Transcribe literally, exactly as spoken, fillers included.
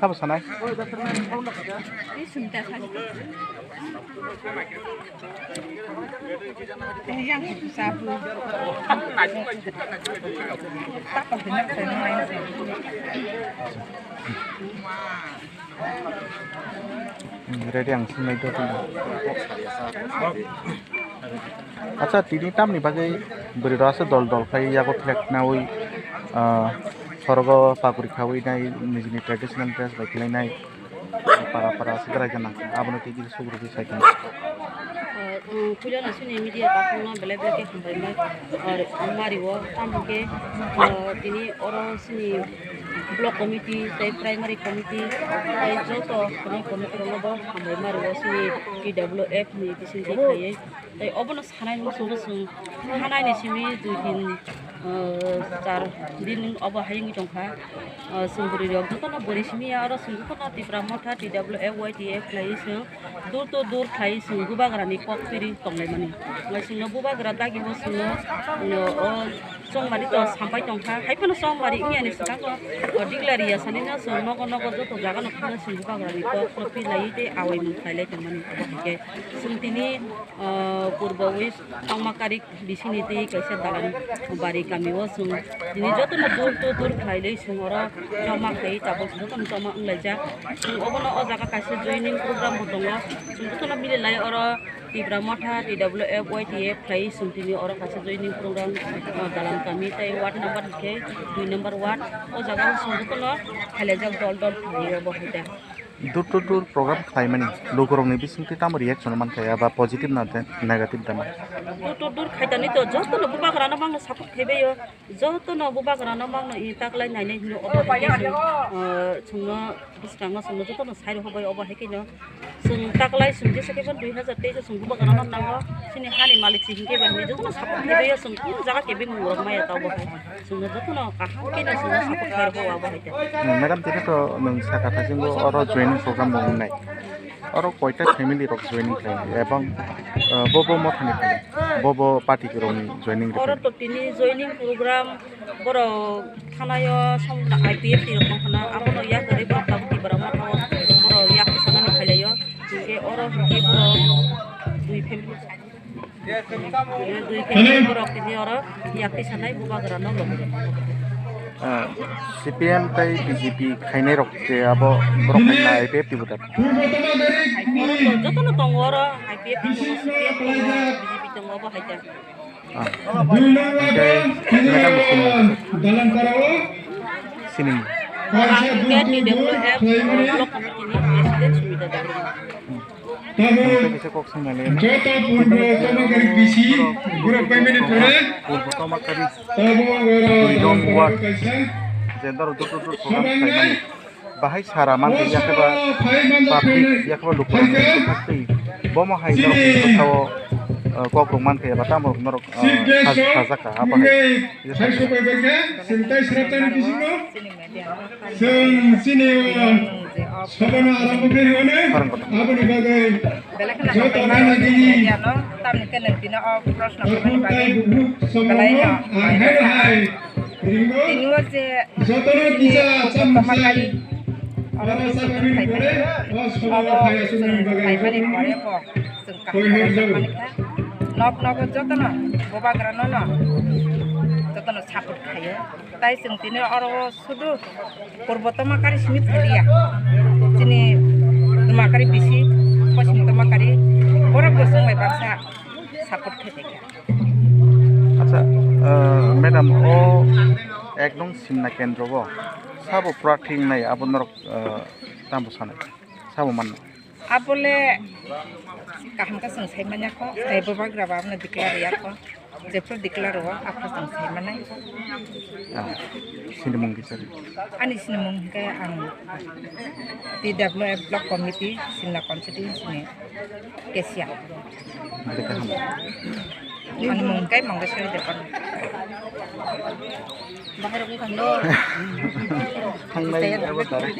Sabo sanai? Hmm, ready ang sinai do tino. Acha, tini tamni bagwi bwrwi rok aswk dol dol khai yago flag nawi, ah, sorogo paguri khawi nai nijini traditional dress bai khwlai nai para para aswk berai gana abono tei kisa sugrubwi sai tong. Ah, um, puilano chini media takhukno belai belai khe hambai mai, ah, mari o tamo khe, ah, tini oro chini block committee tei primary committee tei joto khwnai committee rokno bo hambai mari o chini T W F ni bisingtwi khaiwi. Tei obono sanai muchungo chwng hanaini simi dui din, ah, char din obo hai wngwi tongkha. Ah, chwng bwrwi rok jotono bwrwi simi ya oro chwng jotono Tipra Motha T W F Y T F khlaiwi chwng door to door khlaiwi chwng bubagrani kok phiri tonglaimani. Chwngno bubagra dagibo chwngno, o chongmari to sampai tongkha, hai phano chongmari wngya ni swkango, o, declare ya sanino chwng nogo nogo joto jaga no thangna chwng bubagrani kok no philaiwi tei awaimung khlailai tongmani. Obo hai khe chwng tini, o, Purbo West Tongmakari bisingni tei kaisa dalan bari kami o chwng tini jotono door to door khlailai chwng oro chongma khai tabuk jotono chongma wnglaijak. Chwng obono o jaga kaisa joining program bo tongo, chwng jotono mililai oro Tipra Motha, T W F, Y T F khlai chwng tini oro kaisa joining program, ah, dalan kami tei ward number hinkhe dui number ward. O jaga o chwng jotono khailaijak dol dol khlaiwi obo hai da. Door to door program khlaimani lukurokni bisingtwi tamo reaction mankha eba positive na de-, negative dama? Door to door khaitani to jotono bubagrano mangno support khaibaio. Jotono bubagrano mangno i taklai nainai hino obo hai khe chwng, ah, chwngno bwskango chwngno jotono sai rwkha bai obo hai kheno chwng taklai chwng jesa khe bo dui hazar teis o chwng bubagrano nango chini hani malik se hinkhe ba hinwi jotono support khlaibaio chwng kunu jaga kebeng mung rok maya ta obo hai chwngno jotono kaham kheno chwngno support khlai rwkha obo hai khe. Madam, tini to nwng saka thaisingo oro joining program bo wngnai. Oro koita family rok joining khlainai ebong, ah, bo bo mothani khlainai, bo bo party rokni joining rok? Oro to tini joining program borok thanaio som I P F T rok tongkhana abono yak kwrwi borok tabuk Tipra Motha o borok yak sanani phailaio. Hinkhe oro hinkhe borok dui family. Dui khe borok tini oro yakti sanai bubagrano logi. Ah, C P M tei B J P khainai rok je abo borok khaina I P F T bo da. Jotono tongo oro I P F T tongo, C P M tongo, B J P tongo, obo hai khe. Ah, hingke madam bo sini. Sini. Ang hingke T W F block committee ni president Sumita Debbarma. Tamo joto purbo Tomakari bisi borok paimani pore. Purbo Tomakari tamo oro dui nong ward kaisa je doro dur dur dur program khlaimani. Bahai sara mantwi yakhe ba public yakhe ba lukurokni bwkhak twi bomo hai norokni bwkhao, uh, kok rok mankha eba tamo rok norok, uh, sajak kha abo hai. Chwng chini o sabano arambo khe rwno aboni bagwi joto gana gini media no tamni khe nwng tino o proshno khaimani bagwi belai no tini o je jotono kisa chamchai oro chwng khaimani oro chwng khaimani pore bo chwng kaham khe chwng mankha nok nogo jotono bubagra no no jotono support khaio tai chwng tini oro o sudu Purbo Tomakari simi phailiya. Chini Tomakari bisi, Poschim Tomakari, borok bo chwng bai baksa support khe tongkha. Acha, uh, madam, o ek nong simna kendro o sabo prathi wngnai abo norok, uh, tamo sanai, sabo manna? Abole kaham khe chwng sai manya kho, sai bubagra ba aboni declare ya kho. Jephru declare o, aphuru chwng sai manai. Ah, sini mung kisa ri. Ani sini mung hwnkhe ang T W F Block Committee, Simna Constituency ni cashier. Bwrwi kaham. Ani mung hwnkhe Mangeswari Debbarma. Bahai rok wngkha no. Thangnai abo tara.